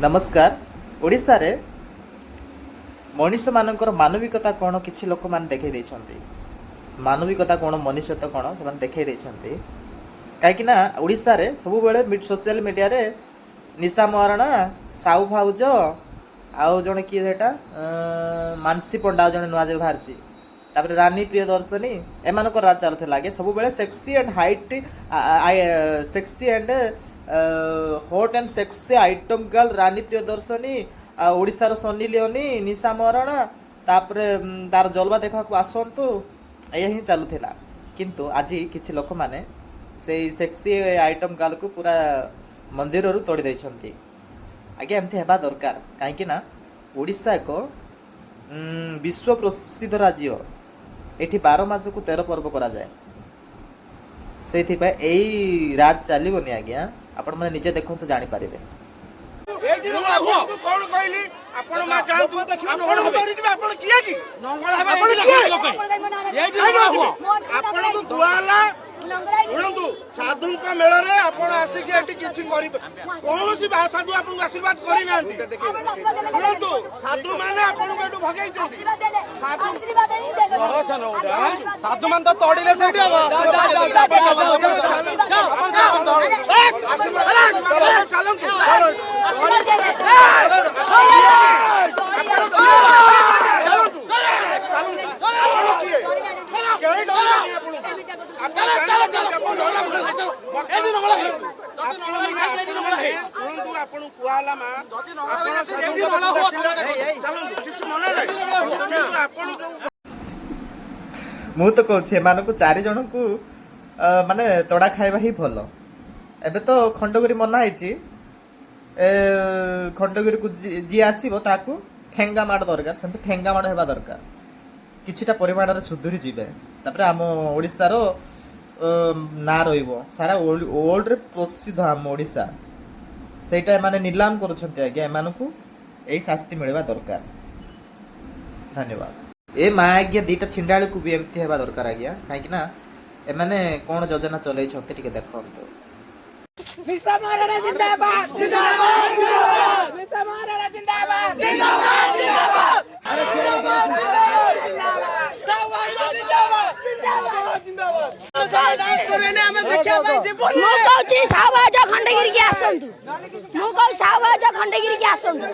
ନମସ୍କାର। ଓଡ଼ିଶାରେ ମଣିଷମାନଙ୍କର ମାନବିକତା କ'ଣ କିଛି ଲୋକମାନେ ଦେଖାଇ ଦେଇଛନ୍ତି। ମାନବିକତା କ'ଣ, ମନୁଷ୍ୟତ୍ୱ କ'ଣ, ସେମାନେ ଦେଖାଇ ଦେଇଛନ୍ତି। କାହିଁକି ନା ଓଡ଼ିଶାରେ ସବୁବେଳେ ସୋସିଆଲ ମିଡ଼ିଆରେ ନିଶା ମହାରଣା, ସାହୁ ଭାଉଜ, ଆଉ ଜଣେ କିଏ ସେଇଟା ମାନସୀ ପଣ୍ଡା, ଆଉ ଜଣେ ନୂଆ ଯେ ବାହାରିଛି, ତାପରେ ରାନୀ ପ୍ରିୟଦର୍ଶନୀ, ଏମାନଙ୍କ ରାଜ ଚାଲୁଥିଲା ଆଜ୍ଞା। ସବୁବେଳେ sexy and height, sexy and hot and sexy item girl Rani Priyadarshini, ଆଉ ଓଡ଼ିଶାର ସନି ଲିଓନି, ନିଶା ମହାରଣା, ତାପରେ ତାର ଜଲବା ଦେଖିବାକୁ ଆସନ୍ତୁ, ଏଇଆ ହିଁ ଚାଲୁଥିଲା। କିନ୍ତୁ ଆଜି କିଛି ଲୋକମାନେ ସେଇ ସେକ୍ସି ଆଇଟମ୍ ଗାର୍ଲକୁ ପୁରା ମନ୍ଦିରରୁ ତଡ଼ି ଦେଇଛନ୍ତି ଆଜ୍ଞା। ଏମିତି ହେବା ଦରକାର, କାହିଁକି ନା ଓଡ଼ିଶା ଏକ ବିଶ୍ୱ ପ୍ରସିଦ୍ଧ ରାଜ୍ୟ। ଏଠି 12 ମାସକୁ 13 ପର୍ବ କରାଯାଏ। ସେଇଥିପାଇଁ ଏଇ ରାଜ ଚାଲିବନି ଆଜ୍ଞା। ଆପଣମାନେ ନିଜେ ଦେଖନ୍ତୁ, ଜାଣିପାରିବେ। ମୁଁ ଆପଣଙ୍କୁ କଣ କହିଲି? ଆପଣ ମା ଯାଆନ୍ତୁ। ଆପଣ ଡରିଯିବେ। ଆପଣ କିଏ କି? ଆପଣ କିଏ? ଆପଣଙ୍କୁ କୁହାହେଲା, ଶୁଣନ୍ତୁ, ସାଧୁଙ୍କ ମେଳରେ ଆପଣ ଆସିକି ଏଠି କିଛି କରିବେ? କୌଣସି ସାଧୁ ଆପଣଙ୍କୁ ଆଶୀର୍ବାଦ କରିନାହାନ୍ତି। ଶୁଣନ୍ତୁ, ସାଧୁ ମାନେ ଆପଣଙ୍କୁ ଏଠୁ ଭଗେଇଛନ୍ତି। ସାଧୁ ସାଧୁ ମାନେ ତ ତଡ଼ିଲେ ସେଇଠି ହବ। ଆଶୀର୍ବାଦ ଚାଲନ୍ତୁ। ଚାଲନ୍ତୁ, ଚାଲନ୍ତୁ। ଆପଣ କିଏ? କେହି ଡରିବେନି ଆପଣଙ୍କୁ। ଆପଣ ଜାଣିପାରୁନାହାନ୍ତି, ଆପଣ ଡରିବେନି। ଶୁଣନ୍ତୁ, ଆପଣଙ୍କୁ କୁହାହେଲା ମା, ଆପଣ ସାଧୁଙ୍କ ପାଖକୁ ଆସିଲେ, ଚାଲନ୍ତୁ, କିଛି ମନେ ନାହିଁ। କିନ୍ତୁ ଆପଣ ଯୋଉ ମୁଁ ତ କହୁଛି, ଏମାନଙ୍କୁ ଚାରି ଜଣଙ୍କୁ ମାନେ ତଡ଼ା ଖାଇବା ହିଁ ଭଲ। ଏବେ ତ ଖଣ୍ଡଗିରି ମନା ହେଇଛି। ଏ ଖଣ୍ଡଗିରିକୁ ଯିଏ ଆସିବ ତାକୁ ଠେଙ୍ଗା ମାଡ଼ ଦରକାର। ସେମିତି ଠେଙ୍ଗା ମାଡ଼ ହେବା ଦରକାର। କିଛିଟା ପରିମାଣରେ ସୁଧୁରି ଯିବେ। ତାପରେ ଆମ ଓଡ଼ିଶାର ନାଁ ରହିବ ସାରା ୱାର୍ଲଡରେ ପ୍ରସିଦ୍ଧ ଆମ ଓଡ଼ିଶା। ସେଇଟା ଏମାନେ ନିଲାମ କରୁଛନ୍ତି ଆଜ୍ଞା। ଏମାନଙ୍କୁ ଏଇ ଶାସ୍ତି ମିଳିବା ଦରକାର। ଧନ୍ୟବାଦ। ଏ ମା ଆଜ୍ଞା, ଦିଟା ଛିଣ୍ଡାଳୁକୁ ବି ଏମିତି ହେବା ଦରକାର ଆଜ୍ଞା। କାହିଁକି ନା ଏମାନେ କ'ଣ ଯୋଜନା ଚଲେଇଛନ୍ତି ଟିକେ ଦେଖନ୍ତୁ। ନିଶା ମହାରଣା ଜିନ୍ଦାବାଦ, ଜିନ୍ଦାବାଦ। ନିଶା ମହାରଣା ଜିନ୍ଦାବାଦ, ଜିନ୍ଦାବାଦ, ଜିନ୍ଦାବାଦ, ଜିନ୍ଦାବାଦ, ଜିନ୍ଦାବାଦ। ମୁଁ କହୁଛି, ସାହୁ ଭାଉଜ ଖଣ୍ଡଗିରିକି ଆସନ୍ତୁ। ମୁଁ କହୁଛି, ସାହୁ ଭାଉଜ ଖଣ୍ଡଗିରିକି ଆସନ୍ତୁ।